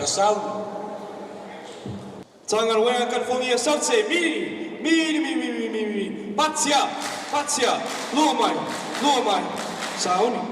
Gasau. Matagaluega Kalifogia Saute, mili, mili, mili, mili, mili, mili, patia, patia, lua mai, lua mai, sauni.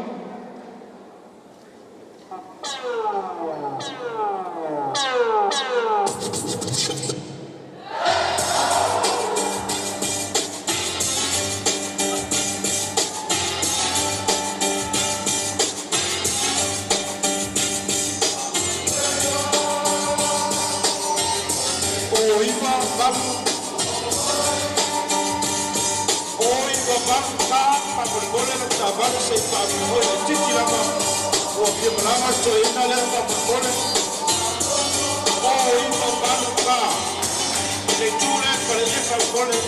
O iva valu, o iva valu ka faamolemole lau taavale se i faamoemoe laitiiti lava ua fia malaga le toeaina lea faamolemole. O iva valu ka i le itu lea e paleia faamolemole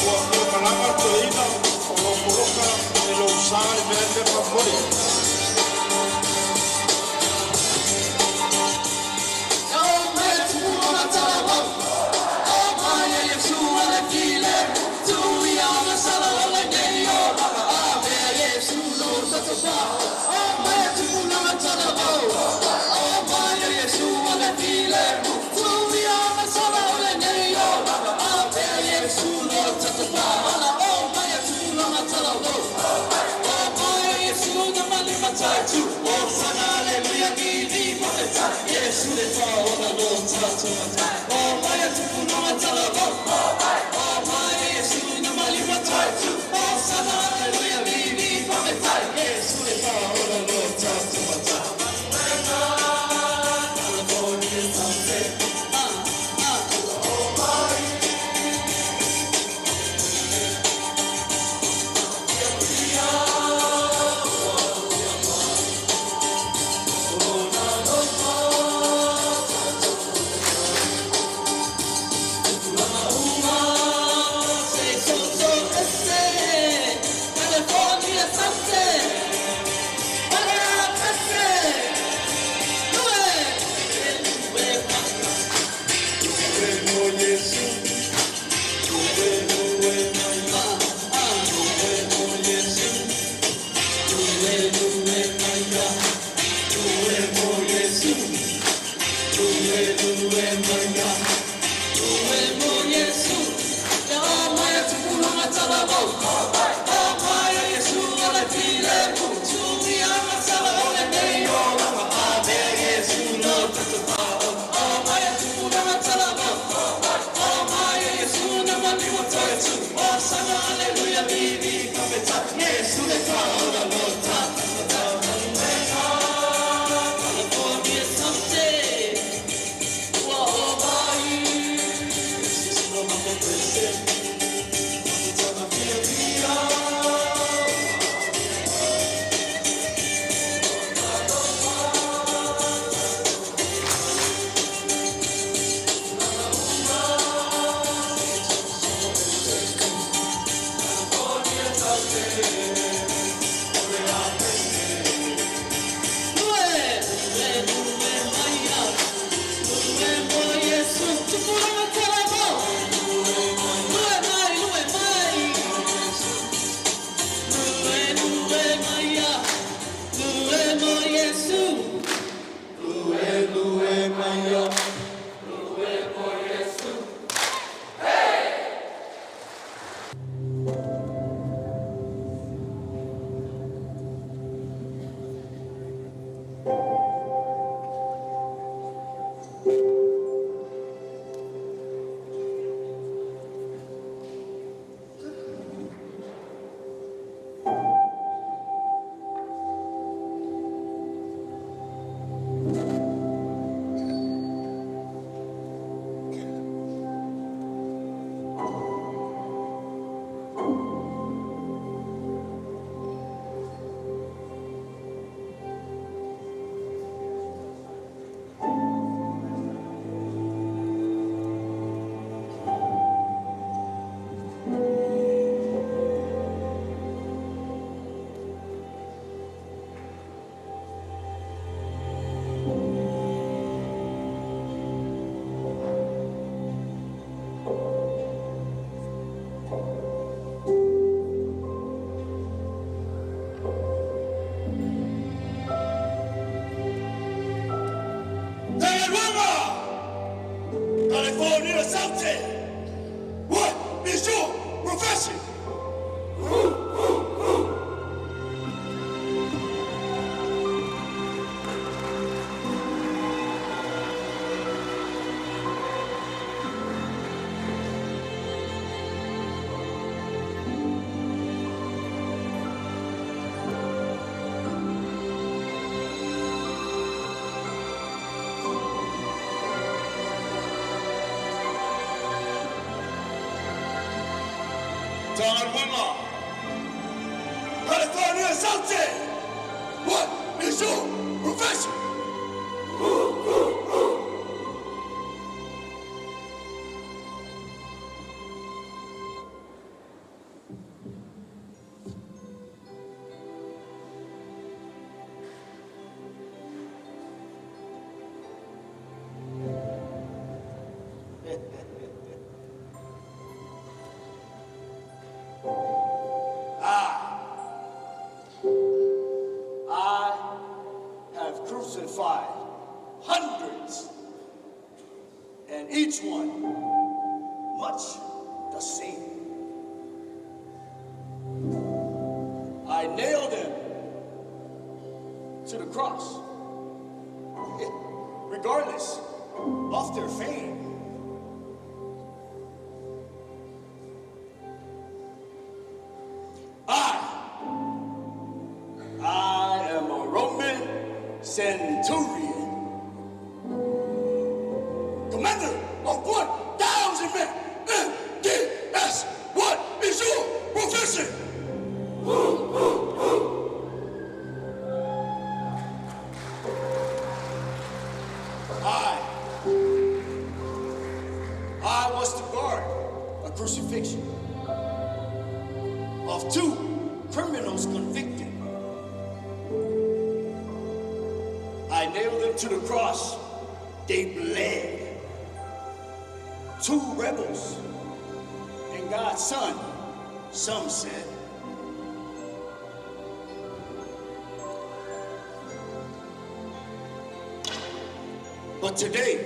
ua fia malaga le toeaina o lo o poloka e lou sa le mea lea faamolemole. Matagaluega! California Saute! What is your profession? Matagaluega! California Saute! What is your profession? I have crucified hundreds, and each one much the same. I nailed them to the cross, regardless of their fame. I am a Roman centurion, commander of 1,000 men. MDS, what is your profession? I was to guard a crucifixion of 2 criminals convicted. I nailed them to the cross. They bled. 2 rebels and God's son, some said. But today,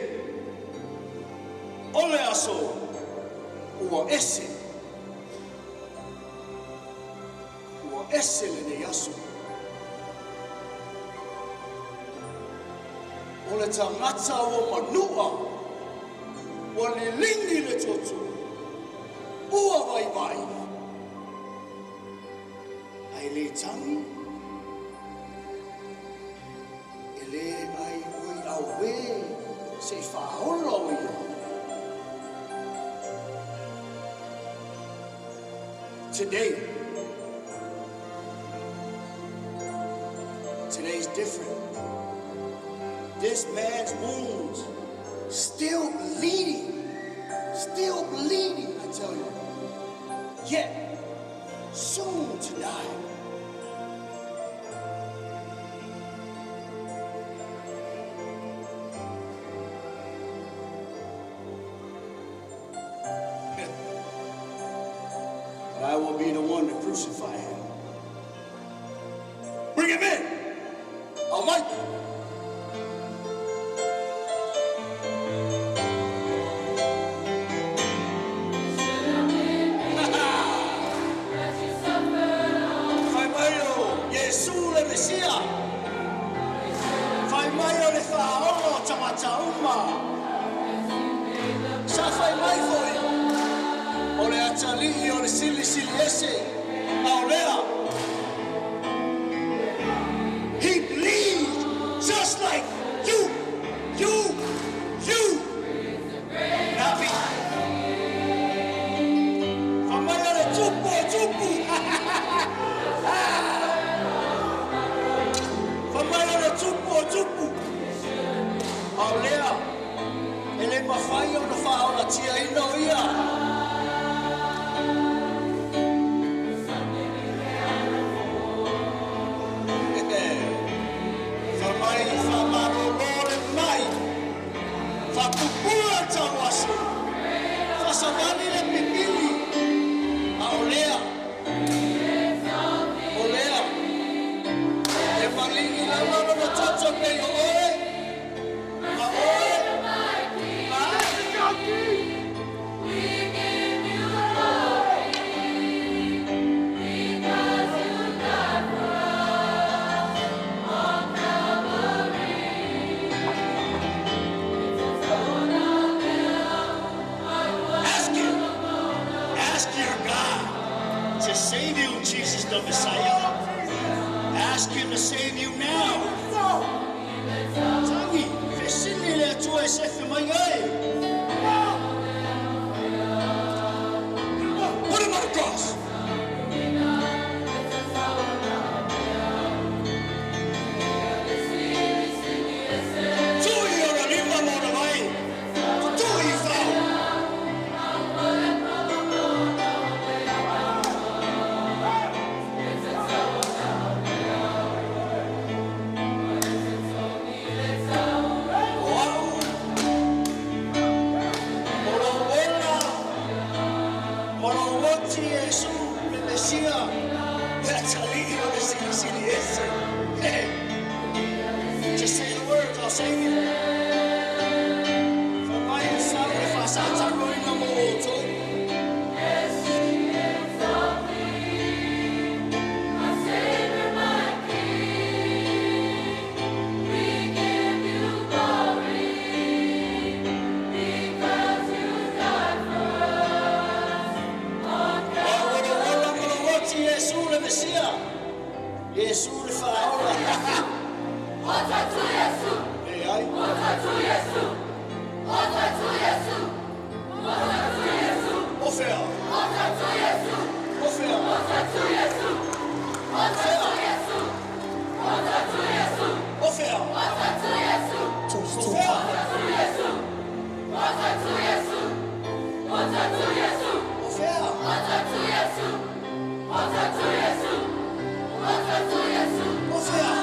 ole aso ua ese. Ua ese lenei aso. O le tagata ua manua, ua liligi le toto, ua vaivai. Ai le tagi, e le ai oi auē se i faaola o ia. Today, today's different. This man's wounds still bleeding, still bleeding, I tell you. Yet, soon to die. But I will be the one to crucify him. Bring him in! I'll like it. Fai mai o Iesu le Mesia. Fai mai o le faaola o tagata uma. Sa fai mai foi o le atalii o le silisili ese a o lea. He bleeds just like you, you, you. Not me. Fai mai o le tupu o tupu. Fai mai o le tupu o tupu. A o lea, e le mafai ona faaolatiaina o ia. Fai mai faamalōlō le mai. Faapupula le tauaso. Faasavali le pipili. A o lea, o lea, e maligi lava lona toto pei o oe, ma oe. the Messiah. Ask him to save you now. Tagi, fesili i le Atua e sefe mai ai. Put him on the cross. Tui ona lima ma ona vae. Tutui i fao. O au, o lou ola, ma lou oti Iesu le Mesia, le Atalii o le Silisili Ese. Hey. Just say the words, I'll save you. Fai mai le fau e faasataloina mo outou. Savior, my King, we give you glory because you died for us. O lou ola ma lou oti Iesu le Mesia. Iesu le Faaola. Leai. O fea? O fea? O fea? O fea? O fea? O fea? O fea? O fea?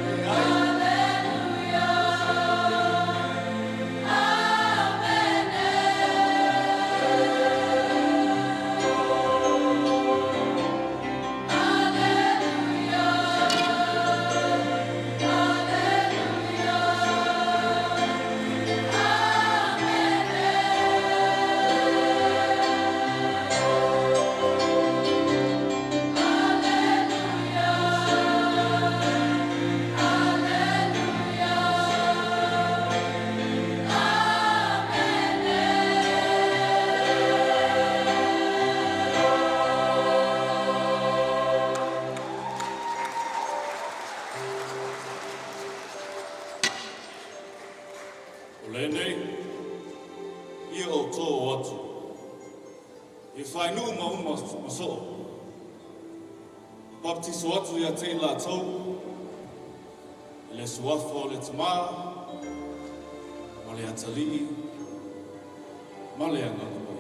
Leai. O lenei, ia outou o atu. E fainuu ma uma ma soo. Baptiso atu ia te i latou. I le suafa o le Tamā, ma le Atalii, ma le Agaga Paia.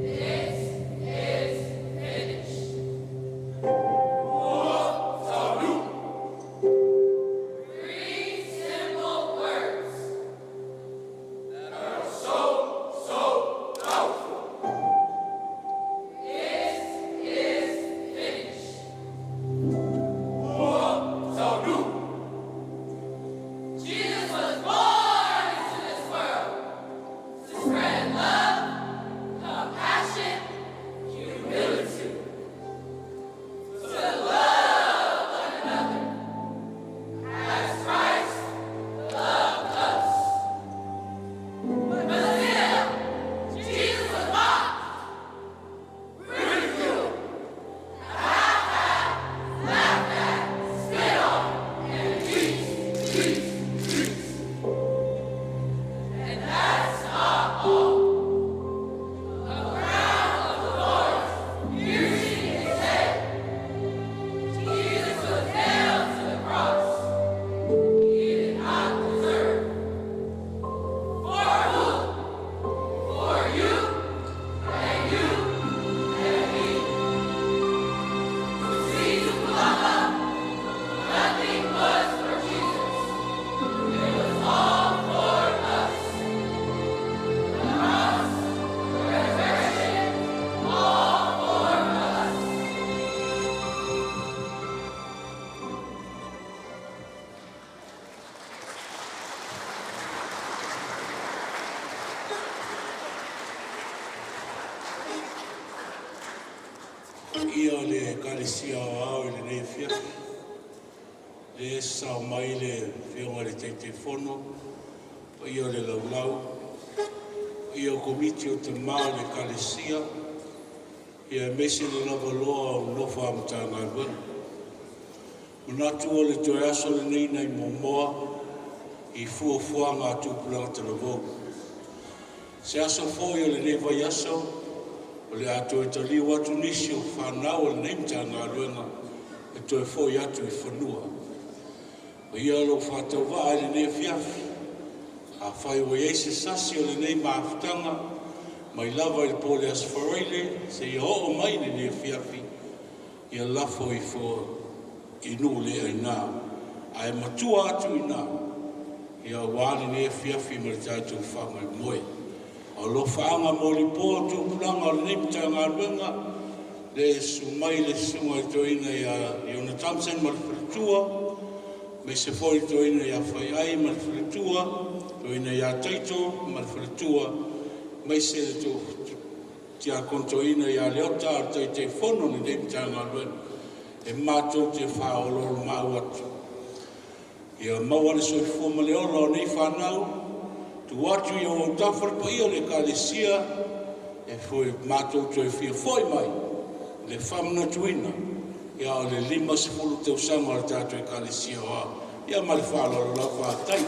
It is finished. Paia o le Ekalesia Aoao i lenei afiafi, lea e sao mai le Afioga i le Taitaifono, paia o le laulau, paia o Komiti o Tama o le Ekalesia, aemaise le lavaloa o nofo a Matagaluega. Manatu o le toe aso lenei nai Moamoa i fuafuaga a tupulaga talavou. Se aso foi o lenei vaiaso o le a toe taliu atu nisi o fanau a lenei Matagaluega e toe foi atu i fanua. O ia lou faatauvaa i lenei afiafi, afai ua i ai se sasi o lenei mafutaga mai lava i le po o le Aso Faraile seia oo mai i lenei afiafi, ia lafo ifo i nuu le aina ae matua atu i ina aua lenei afiafi ma le tatou faamoemoe. O alofaaga mo lipoa o tupulaga o lenei Matagaluega, le susu mai le susuga i le Toeaina ia Iona Thompson ma le faletua, aemaise foi le toeaina ia Faiai ma le faletua, toeaina ia Taito ma le faletua, aemaise le tiakono toeaina ia Leota, o le Taitaifono o lenei Matagaluega, e matou te faaoloolomaau atu ia maua le soifua ma le ola o nei fanau, tuu atu i ou autafa le paia o le Ekalesia e foi matou toe fia foi mai le faamanatuina ia o le 50 tausaga o le tatou Ekalesia Aoao. Ia ma le faaaloalo lava, faafetai.